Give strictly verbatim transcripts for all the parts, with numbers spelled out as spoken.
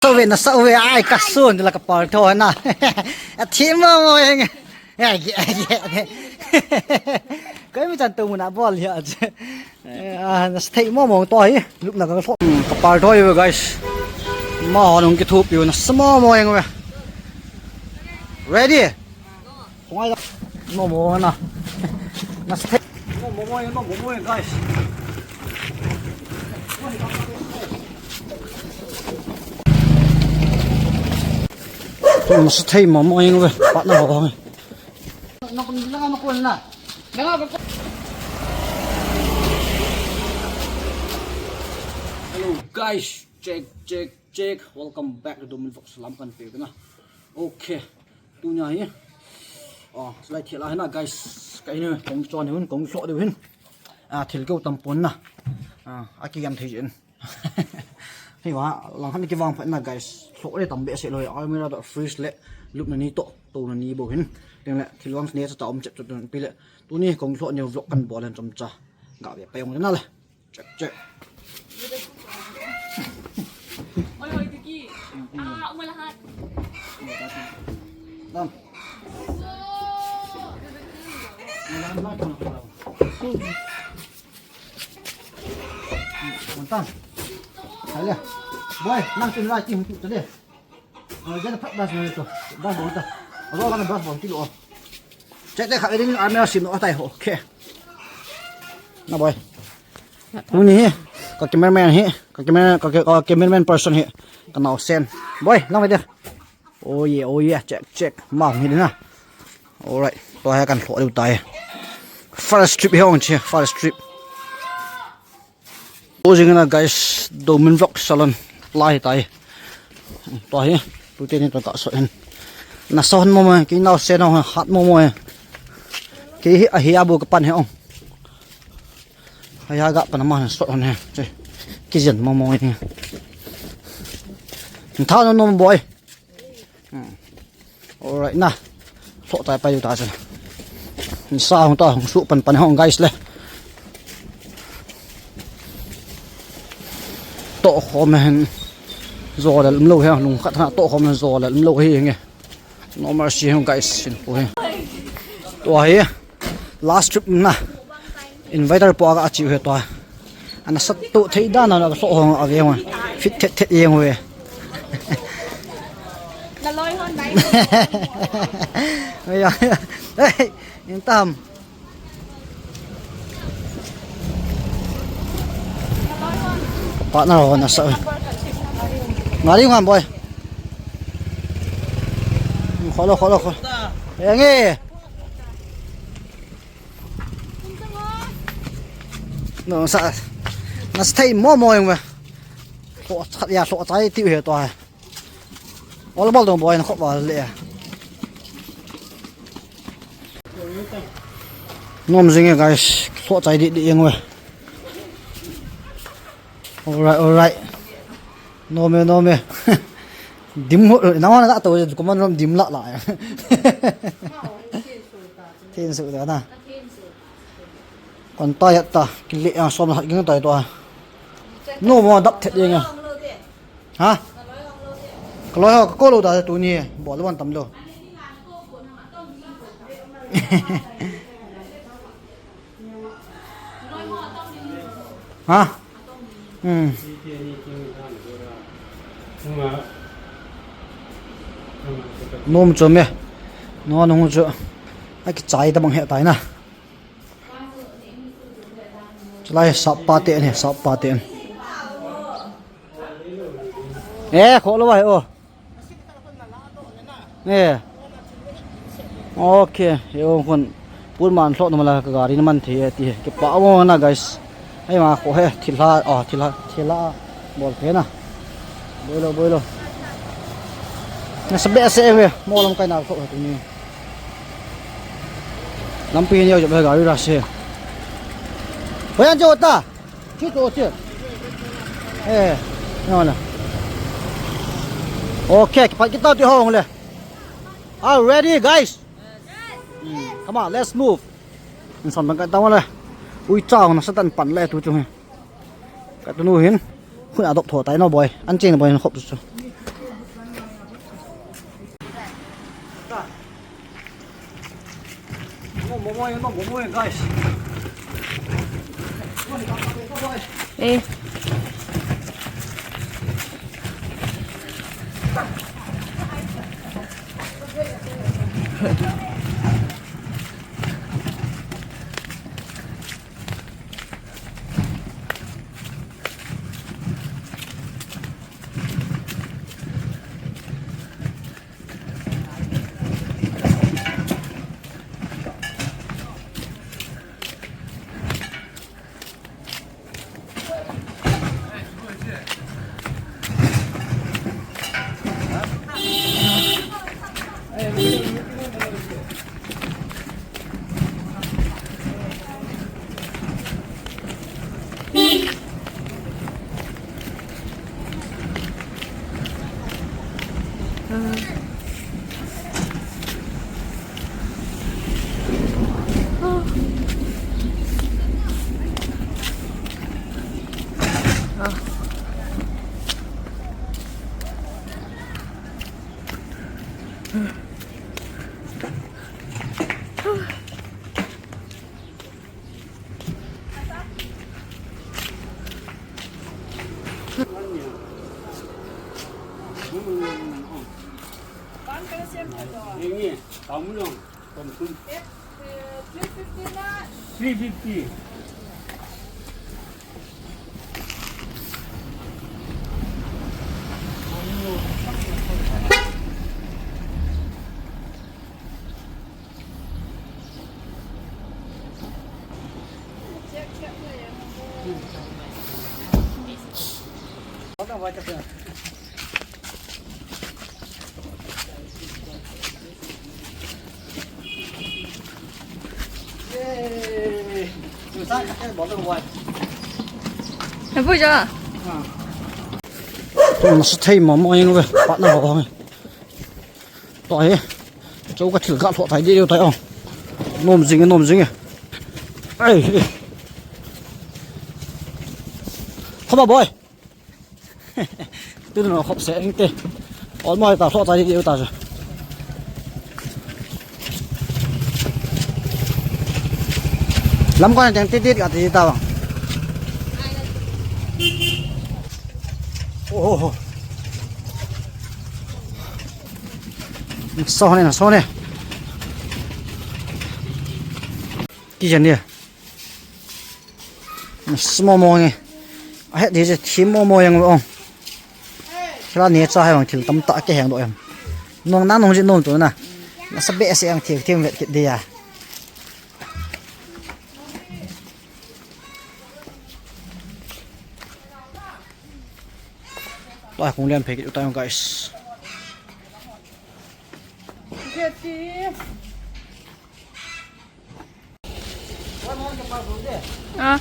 Sa uve, nasa uve, ai, kasun, la kapal tho na. Athi mo mo eng. Ai, ai, ai. Koi mi chan tu muna bol ya. Ah, nasa thei mo mo to hi. Lupna ka tho. Hmm, kapal tho uve, guys. Ma hon hung kithup u, nasa mo mo eng uve. Ready? Hung ai la. Mo mo na. Nasa thei. Mo mo mo, mo mo mo, guys. Nasa thei mo mo eng uve. Pat na ho. Na kun la ma kun na. Hello guys, check, check, check. Welcome back to Domin Vlog. Salam kan pe na. Okay. Tunia hi. Oh, slide thela hina, guys. Ka ina kong chon hin, kong so de hin. Ah, thil keu tam pon na. Ah, aki yam thei jin. Hei wa, lang han ki vang pha na, guys. So le tam be se lo, ai mi ra da freeze le. Lup na ni to, to na ni bo hin. Teng le, thil wang ne cha ta um chet tu pi le. Tuni kong so ni vlog kan bol hen chom cha. Ga be pa yong na le. Check, check. Oi, oi, Tiki. Ah, uma lahat. Dam. Mantang. Hai le. Boy, nang tin lai tin tu de. Jan phat bas mo to. Bas mo ta. Alo kan bas mo ti lo. Check te kha ring army sim no tai ho. Okay. Na boy. Tuni hi ka cameraman hi, ka camera, ka, ka, ka cameraman person hi, ka naosen. Boy, lang ve de. Oh yeah, oh yeah, check, check. Ma hi de na. Alright, to ha kan tho diu tai. First trip hi hung chi, first trip. To jing na guys, Domin Vlog Salon lai tai. To hi, tu te ni to ka so hin. Na so mo mo, ki naosen ho hat mo mo. Ki hi a hi abu ka pan hi ong. Haya ga pana ma sot hon he. Che. Kijen mo mo ni. Tha no no boy. Hmm. Alright na. So tai pa yu ta che. Sa hung ta hung su pan pan hung guys le. To khom hen. Zo le um lo he lung khat na to khom hen zo le um lo he nge. No mercy hung guys, sin pu hi. Tua hi. Last trip na. Inviter po aga achiu hi tua. Ana sat tu thei dan na so hong ave hong. Fit thet thet yeng we. Na loi hon nai. Ya. Hey, in tam. Partner ho nasa. Ngari ngan boy. Kholo, kholo, kholo. Yang e. No sa. Nasa thei mo mo yang we. Kho chat ya, kho chai tiu he to. Ol bol dong boy na khop bol le. Nom jing e guys, so chai di di yeng we. Alright, alright. Nom e, nom e. Dim ho, na wana to, ko man rom dim la la. Thin su da na. Kon ta ya ta, kile ang som la ging tai to. No mo dap thet yeng. Ha? Ka loi ho, ka ko lo da tuni, bol lo wan tam lo. Ha? Hmm. Nom chom e. No, no chu. Aki chai ta bang he tai na. Chulai sap pa te ne, sap pa te. Eh, kholo vai o. Eh. Okay, yo khun pun man thlot na mala ka gari na man thei e ti he. Kipa mo na guys. Ai ma kho he thilha, ah, thilha, thilha. Bol the na. Boilo, boilo. Na sabe ase ve. Mo lam kai na kho tu ni. Lampi ni yo jo gari ra se. Hoyan jo ta. Chu to che. Eh, no na. Okay, kipat kita ti hong le. Are you ready, guys? Hmm, come on, let's move. Insan bang ka tawale. Ui chang na satan pan le tu chung he. Ka tu nu hin. Khun adop tho tai no boy. An cheng boy khop chu. Momo, momo, momo, guys. Eh. Three fifty. Hei, pui ja. Tun sa thei mo mo ing ve, pat na ho hong. To he. Chou ka thil ka lhoh tai deu tai ong. Nom jing e, nom jing e. Ai, ai. Come on, boy. Tun no khop se eng te. Ol mo ta lhoh tai deu ta ja. Lam kon teng ti ti ka ti ta bang. Oh, oh, oh. So ne, so ne. Ki jan ne. Small mo nge. A het di je thim mo mo yang ong. Kila ne cha hai bang thil tam ta ke heng do em. Nong na nong je nong tu na. Na sa be se ang thil thim vet kit de ya. Tua kong lian phek kit u tai ong, guys. Ah.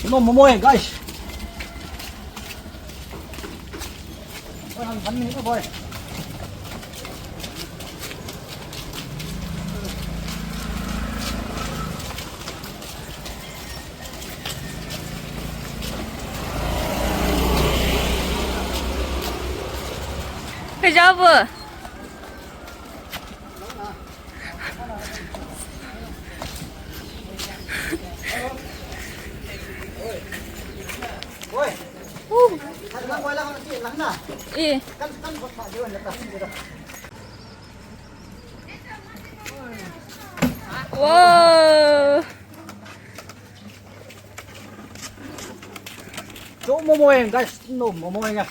No, mo mo, guys. Good job. Oi. Eh. Wow. Cho mo mo eng, guys, no mo mo eng.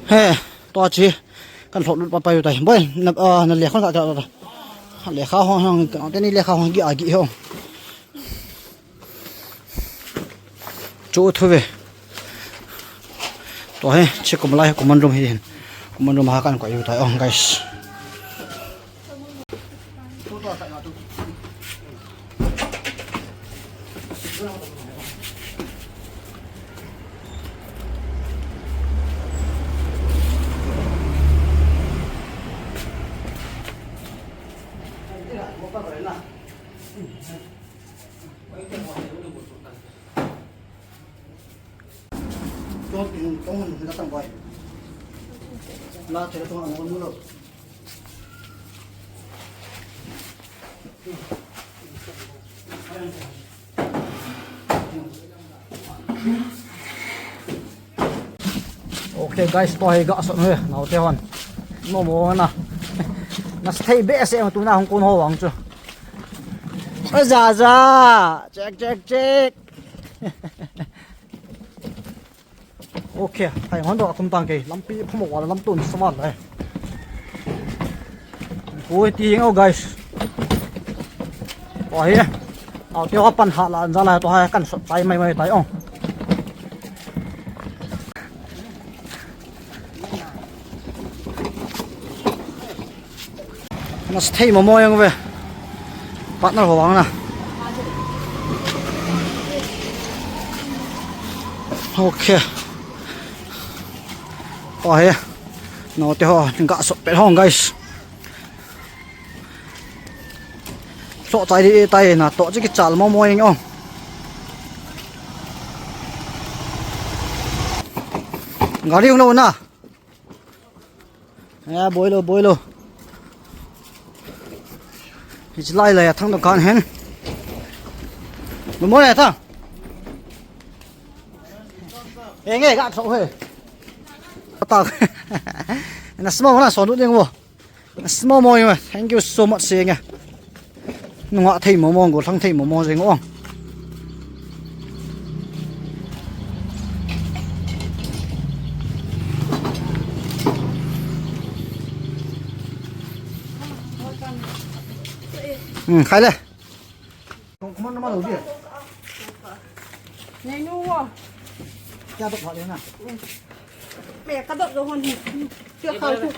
He, to chi, kan lhot lut pa pa u tai. Boy, na, ah, na lekha ta ta ta. Lekha hong hong, teni lekha hong gi a gi ho. Chu thu ve. To he, che kum lai, common room hi hin. Common room ha kan ko u tai ong, guys. Okay guys, tua hi gasot uve, naote hon. Momo na. Nasei behseh tuna hung kon ho vang chu. Aja ja. Check, check, check. Okay, hai hon to akum tang kei. Lampi phamo wala lam tun sama lai. Oi, ti jeng o guys. Tua hi. Aote ho pan ha la an ja la tua hi kan sot chai mai mai tai o. Nasei momo jeng uve. Partner ho vang na. Okay. Tua hi. Naote ho, gasot pet hon guys. Sot chai di tai na to chi kichal momo jeng o. Gari hung lou na. Eh, boi lou, boi lou. Hiche lai lai a thang dukan hen. Mo mo le thang. Enge ga tho he. Ata. Na small na so nu ding wo. Small mo mo. Thank you so much se nge. Nunga thei momo, gollhang thei momo jeng o. Hmm, khai le. Kong kuman naman lo dia. Nei nu wo. Kya to pha le na. Me ka dot lo hon hi. Kya kha ku.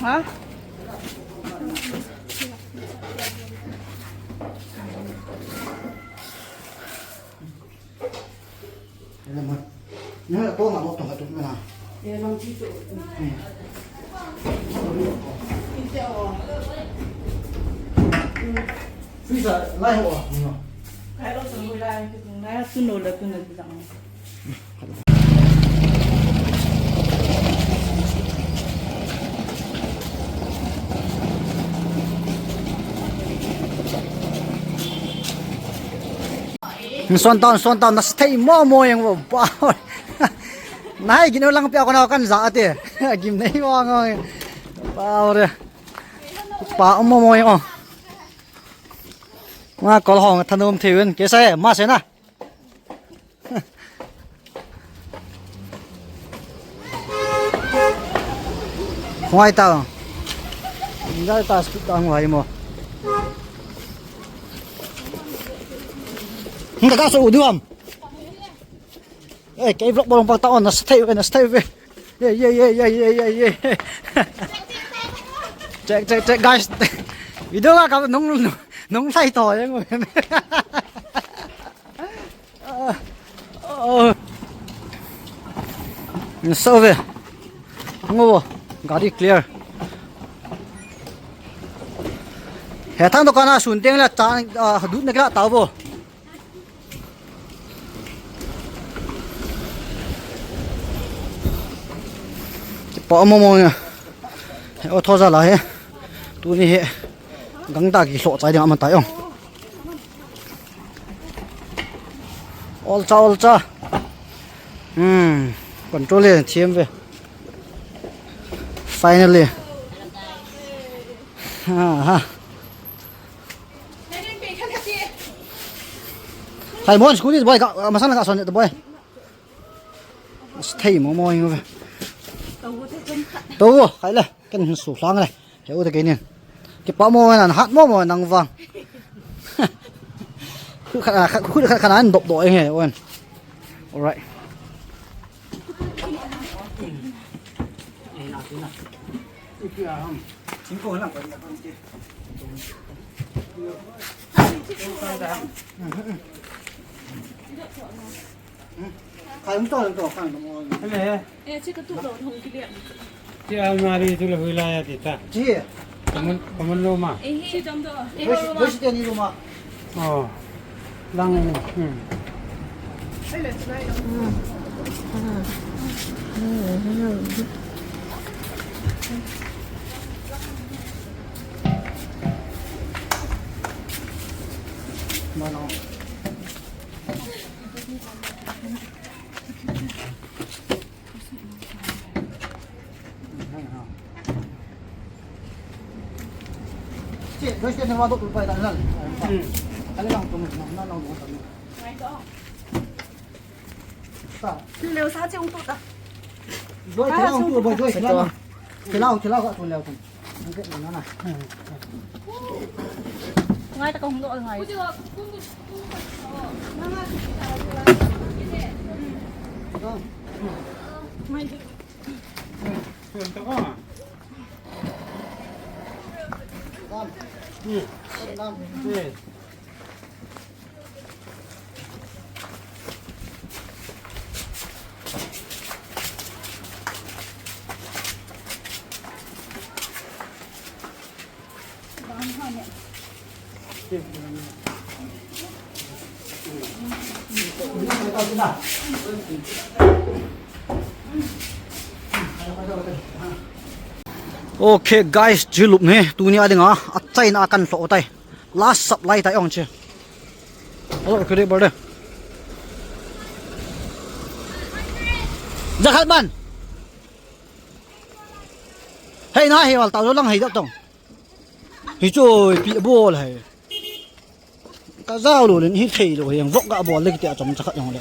Ha? Son town, son town, nasei momo jeng wo, pa. Nai gin lang pia ko na kan ja ate. Gim nei wa ngo. Pa re. Pa momo jeng o. Nga kol hong thanom thei ven. Ke sa ma se na. Huai ta. Ngai ta speed ta huai mo. Hinga ka so u duam. Eh, kei vlog bolong pa ta on, nasei ve, nasei ve. Ye, ye, ye, ye, ye, ye, ye. Check, check, check, guys. Video ka nung, nung, nung sai to, eh. Oh. Nasei ve. Ngo, gari clear. He thang dukan a sun teng la cha, ah, dut na kila ta bo. Kipa momo na. He, o tho ja la he. Tuni he. Gangta kilhoh chai ding aman tai o. Olcha, olcha. Hmm. Control le thiam ve. Finally. Ha ha. Hai, bon, scooty boy, ka, masang ka son boy. Thei momo jeng ve. To, khai le, ken su hlang le. He u te keinin. Kipa mo nan hat momo nang vang. Khu khat, khu khat, khat an dop do jeng he, on. Alright. Khai hung to, hung to, khai hung to. Hele. Eh, che ka tu lo hung ki le. Che almari tu la hui la ya ti ta. Che. Common, common room ah. Boys, boys te ni room ah. Oh. Lang ni. Hmm. Mano. Ngai ta kahung doh ngai. Ngai. Okay guys, chilup ni tuni a dinga achaina kan lhoh tai. Last supply tai ong che. Alo kre bol de. Jakhat man. Hei na hei wal tau lang hei dap tong. Hi chu pi bol hei. Ka jao lo len hi thei lo hei vlog ga bol le kiti a chom chakhat jong le.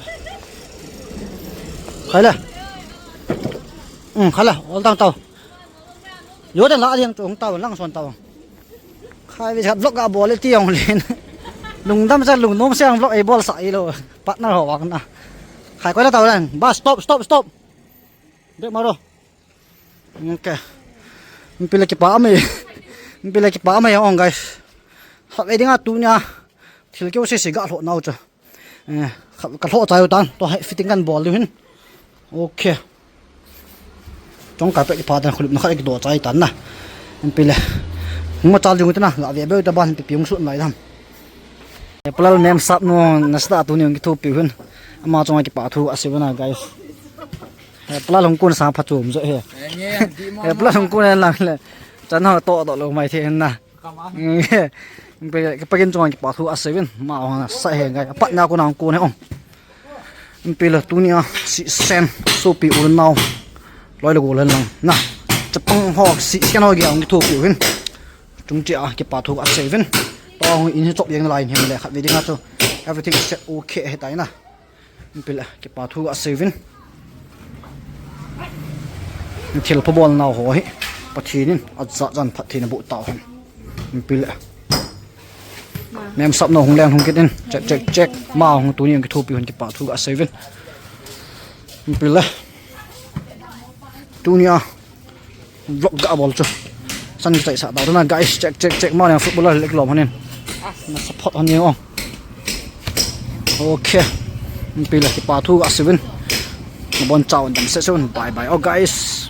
Khai le. Um, khai le, ol tang tau. Yo den la ding chu hung tau lang son tau. Khai ve khat vlog ga bol le ti jong len. Lungdam sa lungnom sa vlog ei bol sa i lo. Partner ho wang na. Khai koi la tau lang. Ba stop stop stop. Dek maro. Okay. Mpile kipa mai. Mpile kipa mai ong guys. Khatvei dinga tunia thil keu sese ga lhoh nau chu. Eh, kha, ka lhoh chai u tan. To hai fitting kan bol diu hin. Okay. Chong ka pe kipa tan khulip na khat kidoh chai tan na. Mpile. Hung ma chal diu tan na. La ve be ta ban pi pi hung sut lai dam. Eh, Palal mem sap nu nasa tuni hung kithopi u hin. Ama chunga kipa thu asei u na guys. Eh, Palal hung kun sa pha chom jo he. Eh, Palal hung kun lang le. Chan ho to to lo mai the na. Pe, pe kin chunga kipa thu asei u hin. Ma hung sa he guys. Patna kun hung kun he ong. Mpile tunia sisen sopi u nau. Loi le gol lang. Na. Chapang ho sisen ho gi hung kithopi u hin. Chung chia kipa thu asei u hin. To hung in hi chop jeng lai hin le khatvei dinga chu. Everything is set okay he tai na. Mpile kipa thu asei u hin. Thil phabol nau ho hi. Pathen in ajat jan phatthei na boh tau hen. Mpile. Mem sap nu hung leng hung kit in. Check, check, check. Ma hung tuni hung kithopi u hin kipa thu asei u hin. Mpile. Tunia vlog ga bol chu. San kichai sa tau na guys, check, check, check. Ma ne footballer lek lom hanin. Na support han jeng ong. Okay. Mpile kipa thu asei u hin. Bon chau dam se sun. Bye bye. Oh guys.